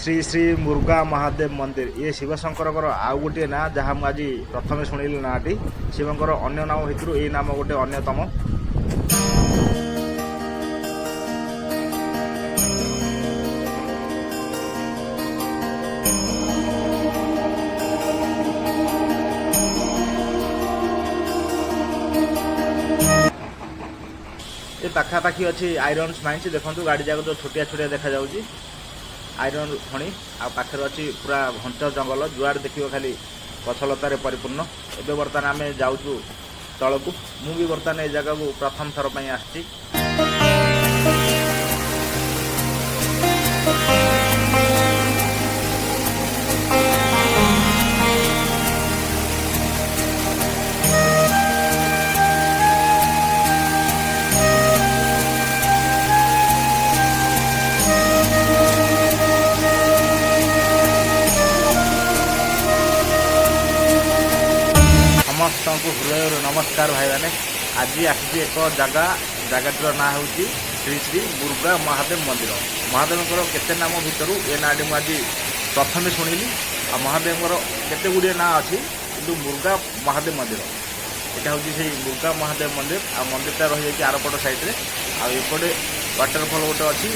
ଶ୍ରୀ ଶ୍ରୀ ମୁର୍ଗା ମହାଦେବ ମନ୍ଦିର। ଇଏ ଶିବଶଙ୍କରଙ୍କର ଆଉ ଗୋଟିଏ ନାଁ, ଯାହା ମୁଁ ଆଜି ପ୍ରଥମେ ଶୁଣିଲି ନାଁଟି। ଶିବଙ୍କର ଅନ୍ୟ ନାମ ଭିତରୁ ଏଇ ନାମ ଗୋଟେ ଅନ୍ୟତମ। ଏ ପାଖାପାଖି ଅଛି ଆଇରନ୍ ମାଇନ୍ସ। ଦେଖନ୍ତୁ, ଗାଡ଼ି ଯାକ ଯେଉଁ ଛୋଟିଆ ଛୋଟିଆ ଦେଖାଯାଉଛି, ଆଇରନ୍ ଖଣି। ଆଉ ପାଖରେ ଅଛି ପୁରା ଘଞ୍ଚ ଜଙ୍ଗଲ। ଯୁଆଡ଼େ ଦେଖିବ ଖାଲି ଗଛଲତାରେ ପରିପୂର୍ଣ୍ଣ। ଏବେ ବର୍ତ୍ତମାନ ଆମେ ଯାଉଛୁ ତଳକୁ। ମୁଁ ବି ବର୍ତ୍ତମାନ ଏ ଜାଗାକୁ ପ୍ରଥମ ଥର ପାଇଁ ଆସିଛି। ସମସ୍ତଙ୍କୁ ହୃଦୟରୁ ନମସ୍କାର ଭାଇମାନେ। ଆଜି ଆସିଛି ଏକ ଜାଗା। ଜାଗାଟିର ନାଁ ହେଉଛି ଶ୍ରୀ ଶ୍ରୀ ଦୁର୍ଗା ମହାଦେବ ମନ୍ଦିର। ମହାଦେବଙ୍କର କେତେ ନାମ ଭିତରୁ ଏ ନାଁଟି ମୁଁ ଆଜି ପ୍ରଥମେ ଶୁଣିଲି। ଆଉ ମହାଦେବଙ୍କର କେତେ ଗୁଡ଼ିଏ ନାଁ ଅଛି, କିନ୍ତୁ ମୁର୍ଗା ମହାଦେବ ମନ୍ଦିର, ଏଇଟା ହେଉଛି ସେଇ ମୁର୍ଗା ମହାଦେବ ମନ୍ଦିର। ଆଉ ମନ୍ଦିରଟା ରହିଯାଇଛି ଆରପଟ ସାଇଡ଼୍ରେ। ଆଉ ଏପଟେ ୱାଟରଫଲ୍ ଗୋଟେ ଅଛି।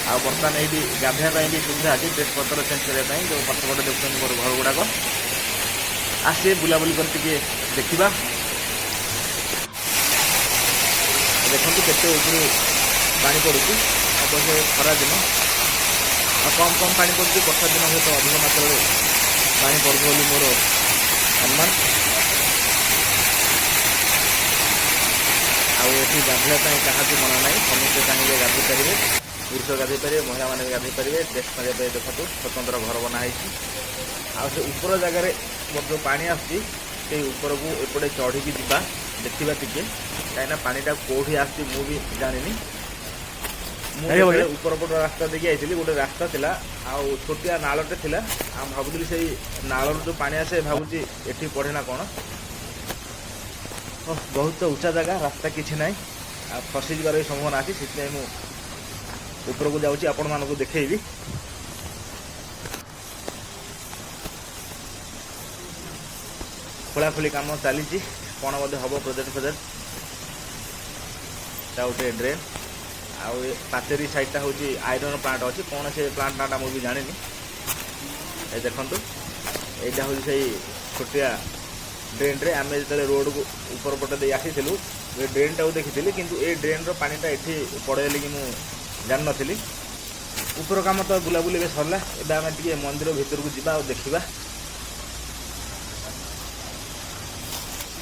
ଆଉ ବର୍ତ୍ତମାନ ଏଇଠି ଗାଧୋଇବା ପାଇଁ ବି ସୁବିଧା ଅଛି, ଡ୍ରେସ୍ ପତ୍ର ଚେଞ୍ଜ କରିବା ପାଇଁ। ଯେଉଁ ପଛପଟେ ଦେଖୁଛନ୍ତି ମୋର ଘର ଗୁଡ଼ାକ, ଆସିବେ, ବୁଲାବୁଲି କରି ଟିକେ ଦେଖିବା। ଦେଖନ୍ତୁ କେତେ ଉପରୁ ପାଣି ପଡ଼ୁଛି। ଅବଶ୍ୟ ଖରା ଦିନ ଆଉ କମ୍ କମ୍ ପାଣି ପଡ଼ୁଛି। ବର୍ଷା ଦିନ ହୁଏତ ଅଧିକ ମାତ୍ରାରେ ପାଣି ପଡ଼ୁଛି ବୋଲି ମୋର ଅନୁମାନ। ଆଉ ଏଠି ଗାଧୋଇବା ପାଇଁ କାହାକୁ ମନା ନାହିଁ। ସମସ୍ତେ ଚାହିଁଲେ ଗାଧୋଇ ପାରିବେ। ପୁରୁଷ ଗାଧୋଇ ପାରିବେ, ମହିଳାମାନେ ବି ଗାଧୋଇ ପାରିବେ। ଡ୍ରେସ୍ ମାରିବା ପାଇଁ ଦେଖନ୍ତୁ ସ୍ୱତନ୍ତ୍ର ଘର ବନା ହେଇଛି। ଆଉ ସେ ଉପର ଜାଗାରେ ମୋର ଯେଉଁ ପାଣି ଆସୁଛି, ସେଇ ଉପରକୁ ଏପଟେ ଚଢ଼ିକି ଯିବା, ଦେଖିବା ଟିକେ। କାହିଁକିନା ପାଣିଟା କେଉଁଠି ଆସୁଛି ମୁଁ ବି ଜାଣିନି। ମୁଁ ଯାଇ ହବ କି? ଯେତେବେଳେ ଉପର ପଟ ରାସ୍ତା ଦେଇକି ଯାଇଥିଲି, ଗୋଟେ ରାସ୍ତା ଥିଲା ଆଉ ଛୋଟିଆ ନାଳଟେ ଥିଲା। ଆଉ ଭାବୁଥିଲି ସେଇ ନାଳରୁ ଯେଉଁ ପାଣି ଆସେ, ଭାବୁଛି ଏଠି ପଡ଼େ ନା କ'ଣ। ଓଃ, ବହୁତ ଉଚ୍ଚା ଜାଗା, ରାସ୍ତା କିଛି ନାହିଁ ଆଉ ଖସିଯିବାର ବି ସମ୍ଭାବନା ଅଛି। ସେଥିପାଇଁ ମୁଁ ଉପରକୁ ଯାଉଛି, ଆପଣମାନଙ୍କୁ ଦେଖେଇବି। ଖୋଳାଖୋଳି କାମ ଚାଲିଛି, କ'ଣ ବୋଧେ ହେବ ପ୍ରୋଜେକ୍ଟ ଫୋଜେକ୍ଟ। ତା ଗୋଟେ ଡ୍ରେନ୍। ଆଉ ଏ ପାଚେରୀ ସାଇଡ଼ଟା ହେଉଛି ଆଇରନ୍ ପ୍ଲାଣ୍ଟ ଅଛି। କ'ଣ ସେ ପ୍ଲାଣ୍ଟ ନାଁଟା ମୁଁ ବି ଜାଣିନି। ଏ ଦେଖନ୍ତୁ, ଏଇଟା ହେଉଛି ସେଇ ଛୋଟିଆ ଡ୍ରେନ୍ରେ। ଆମେ ଯେତେବେଳେ ରୋଡ଼କୁ ଉପର ପଟେ ଦେଇ ଆସିଥିଲୁ, ଏ ଡ୍ରେନ୍ଟାକୁ ଦେଖିଥିଲି, କିନ୍ତୁ ଏ ଡ୍ରେନ୍ର ପାଣିଟା ଏଠି ପଡ଼େ ବୋଲିକି ମୁଁ ଜାଣିନଥିଲି। ଉପର କାମ ତ ବୁଲାବୁଲି ଏବେ ସରିଲା। ଏବେ ଆମେ ଟିକେ ମନ୍ଦିର ଭିତରକୁ ଯିବା ଆଉ ଦେଖିବା।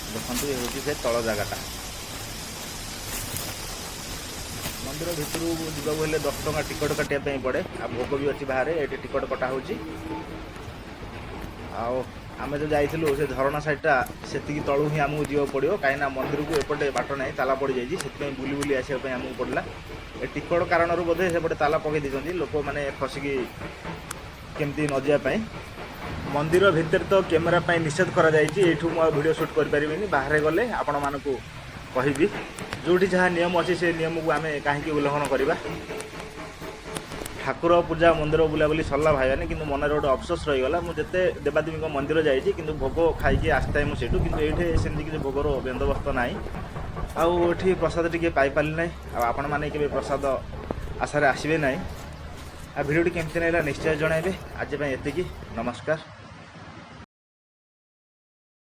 ଦେଖନ୍ତୁ, ଏ ହେଉଛି ସେ ତଳ ଜାଗାଟା। ମନ୍ଦିର ଭିତରକୁ ଯିବାକୁ ହେଲେ 10 ଟଙ୍କା ଟିକଟ କାଟିବା ପାଇଁ ପଡ଼େ। ଆଉ ଭୋଗ ବି ଅଛି ବାହାରେ, ଏଠି ଟିକଟ କଟା ହେଉଛି। ଆଉ ଆମେ ଯେଉଁ ଯାଇଥିଲୁ ସେ ଝରଣା ସାଇଡ଼ଟା, ସେତିକି ତଳୁ ହିଁ ଆମକୁ ଯିବାକୁ ପଡ଼ିବ, କାହିଁକିନା ମନ୍ଦିରକୁ ଏପଟେ ବାଟ ନାହିଁ, ତାଲା ପଡ଼ିଯାଇଛି। ସେଥିପାଇଁ ବୁଲି ବୁଲି ଆସିବା ପାଇଁ ଆମକୁ ପଡ଼ିଲା। ଏ ଟିକଟ କାରଣରୁ ବୋଧେ ସେପଟେ ତାଲା ପକାଇ ଦେଇଛନ୍ତି, ଲୋକମାନେ ଖସିକି କେମିତି ନ ଯିବା ପାଇଁ। ମନ୍ଦିର ଭିତରେ ତ କ୍ୟାମେରା ପାଇଁ ନିଷେଧ କରାଯାଇଛି। ଏଇଠୁ ମୁଁ ଆଉ ଭିଡ଼ିଓ ସୁଟ୍ କରିପାରିବିନି। ବାହାରେ ଗଲେ ଆପଣମାନଙ୍କୁ କହିବି। ଯେଉଁଠି ଯାହା ନିୟମ ଅଛି, ସେ ନିୟମକୁ ଆମେ କାହିଁକି ଉଲ୍ଲଂଘନ କରିବା? ଠାକୁର ପୂଜା, ମନ୍ଦିର ବୁଲାବୁଲି ସରିଲା ଭାଇମାନେ, କିନ୍ତୁ ମନରେ ଗୋଟେ ଅଫସୋସ ରହିଗଲା। ମୁଁ ଯେତେ ଦେବାଦେବୀଙ୍କ ମନ୍ଦିର ଯାଇଛି, କିନ୍ତୁ ଭୋଗ ଖାଇକି ଆସିଥାଏ ମୁଁ ସେଇଠୁ। କିନ୍ତୁ ଏଇଠି ସେମିତି କିଛି ଭୋଗର ବନ୍ଦୋବସ୍ତ ନାହିଁ ଆଉ ଏଠି ପ୍ରସାଦ ଟିକେ ପାଇପାରିଲି ନାହିଁ। ଆଉ ଆପଣମାନେ କେବେ ପ୍ରସାଦ ଆଶାରେ ଆସିବେ ନାହିଁ। ଆଉ ଭିଡ଼ିଓଟି କେମିତି ଲାଗିଲା ନିଶ୍ଚୟ ଜଣାଇବେ। ଆଜି ପାଇଁ ଏତିକି, ନମସ୍କାର।